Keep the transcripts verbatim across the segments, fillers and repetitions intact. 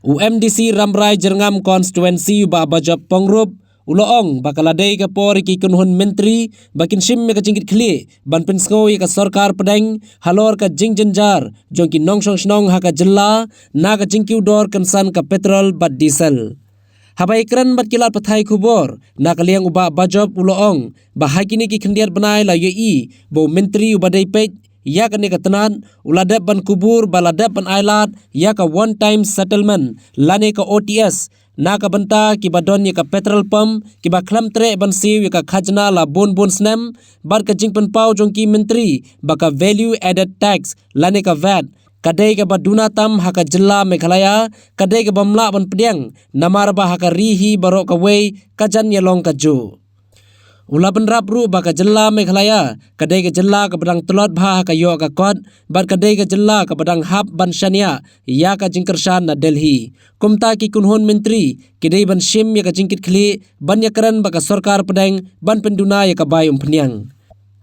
U MDC Rambrai Jyrngam Constituency u Bah Bajop Pongrup u la ong ba ka la dei ka por ïa ki kynhun myntri ba kin shim ïa ka jingkitkhlieh ban pynsngew ïa ka sorkar pdeng halor ka jingjynjar jong ki nongshong shnong ha ka jylla na ka jingkiew dor kynsan ka petrol bad diesel. Haba ïakren bad ki lad pathai khubor na ka liang u Bah Bajop u la ong ba ha kine ki khyndiat bnai la ïohi ba u myntri uba dei peit ïa kane ka tnat u la dep ban kubur ba la dep ban ailad ïa ka one time settlement lane ka OTS na ka bynta kiba don ïa ka petrol pump kiba khlem treh ban siew ïa ka khajna la bun bun snem bad ka jingpynpaw jong ki myntri ba ka value added tax lane ka VAT ka dei kaba duna tam ha ka jylla Meghalaya, ka dei kaba ym lah ban pdiang namar ba ha ka ri hi baroh kawei ka jan ïalong ka juh. U la bynrap ruh ba ka jylla Meghalaya ka dei ka jylla kaba dang tlot bha ha ka ïoh ka kot bad ka dei ka jylla kaba dang hap ban shaniah ïa ka jingkyrshan na Delhi. Kumta ki kynhun myntri ki dei ban shim ïa ka jingkitkhlieh ban ïakren bad ka sorkar pdeng ban pynduna ïa ka bai umphniang.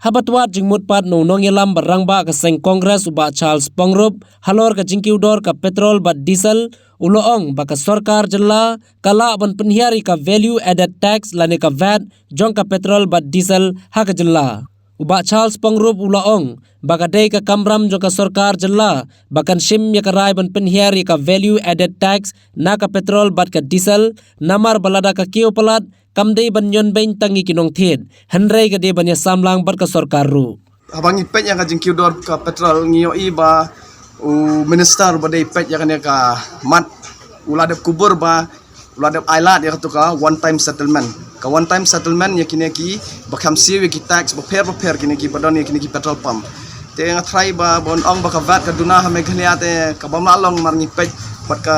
Haba twad jingmut pat na u nongïalam ba rangbah ka seng Congress u Bah Charles Pongrup halor ka jingkiew dor ka petrol bad diesel u la ong ba ka sorkar jylla ka lah ban pynhiar ïa ka value added tax lane ka VAT jong ka petrol bad diesel ha ka jylla. U Bah Charles Pongrup u la ong ba ka dei ka kamram jong ka sorkar jylla ba kan shim ïa ka rai ban pynhiar ïa ka value added tax na ka petrol bad ka diesel namar ba lada ka kiew palat kam dei ban ïoh beiñ tang ïa ki nongthied hynrei ka dei ban ïasam lang bad ka sorkar ruh. Haba ngi peit ïa ka jingkiew dor ka petrol ngi ïohi ba u minister ba dei peit ïa kane ka mat u la dep kubur ba u la dep ailad ïa katu ka one time settlement. Ka one time settlement ïa kine ki ba kham siew ïa ki tax bapher bapher kine ki ba don ïa kine ki petrol pump. Te nga tharai ba ban ong ba ka VAT ka duna ha Meghalaya te kaba ym lah long mar ngi peit bad ka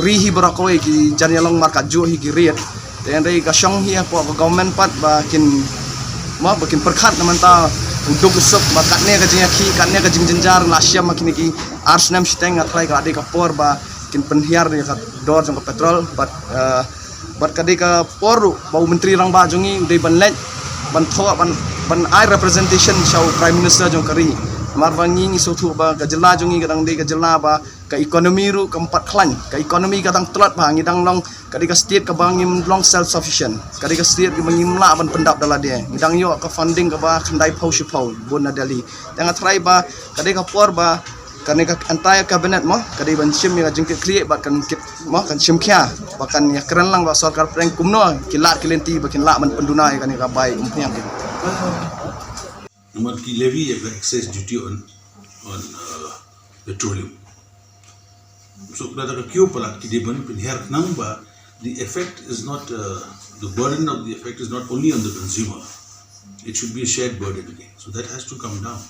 ri hi baroh kawei ki jan ïalong mar ka juh hi ki riat. Te hynrei ka shong hi hapoh ka government pat ba kin mo ba kin pyrkhat na mynta u duk u suk ba katne ka jingïakhih katne ka jingjynjar la shem ha kine ki ar snem shiteng nga tharai ka la dei ka por ba kin pynhiar ïa ka dor jong ka petrol bad eh, bad ka dei ka por ruh ba u myntri rangbah jong ngi u dei ban leit ban thoh ban ban ai representation sha u prime minister jong ka ri. Namar ba ngi ngi sngewthuh ba ka jylla jong ngi ka dang dei ka jylla ba ka economy ruh kam pat khlaiñ, ka economy ka dang tlot bha, ngi dang long ka dei ka state kaba ngim long self sufficient, ka dei ka state kaba ngim lah ban pyndap da lade, ngi dang ïoh ka funding kaba khyndai phew shiphew bun na Delhi. Te nga tharai ba ka dei ka por ba kane ka entire cabinet mo ka dei ban shim ïa ka jingkitkhlieh bad kan kit mo kan shim khia ba kan ïakren lang bad sorkar pdeng kumno ki lad ki lynti ba kin lah ban pynduna ïa kane ka bai umphniang. Namar ki levy ïa ka excise duty on on uh, petroleum. So lada ka kiew palat ki dei ban pynhiar khnang ba the effect is not uh, the burden of the effect is not only on the consumer. It should be a shared burden again. So that has to come down.